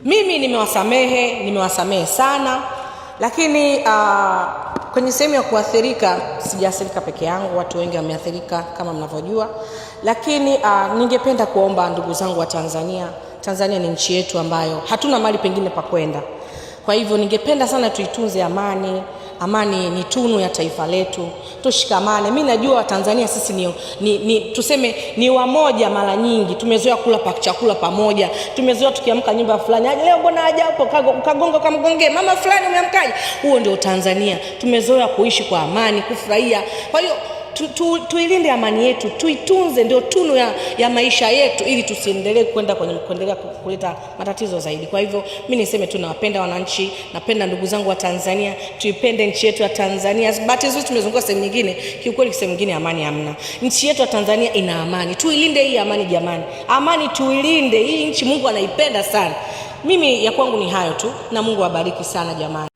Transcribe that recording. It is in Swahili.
Mimi nimewasamehe, nimewasamehe sana, lakini kwenye sehemu ya kuathirika sijaathirika peke yangu, watu wengi wameathirika kama mnavyojua, lakini ningependa kuomba ndugu zangu wa Tanzania. Tanzania ni nchi yetu ambayo hatuna mali pengine pa kwenda. Kwa hivyo ningependa sana tuitunze amani. Amani ni tunu ya taifa letu, tushikamane. Mi najua Tanzania sisi ni tuseme ni wamoja. Mara nyingi tumezoea kula chakula pamoja, tumezoea tukiamka nyumba fulani, leo mbona haja hapo, kagonga kamgongee mama fulani, umeamkaje? Huo ndio Tanzania. Tumezoea kuishi kwa amani, kufurahia. Kwa hiyo tuilinde amani yetu, tuitunze, ndio tunu ya maisha yetu, ili tusiendelee kwenda kwenye kuendelea kuleta matatizo zaidi. Kwa hivyo mi niseme tu nawapenda wananchi, napenda ndugu zangu wa Tanzania, tuipende nchi yetu ya Tanzania. Bahati nzuri tumezunguka sehemu nyingine, kiukweli sehemu nyingine amani hamna. Nchi yetu ya Tanzania ina amani, tuilinde hii amani jamani, amani tuilinde hii nchi, Mungu anaipenda sana. Mimi ya kwangu ni hayo tu, na Mungu awabariki sana jamani.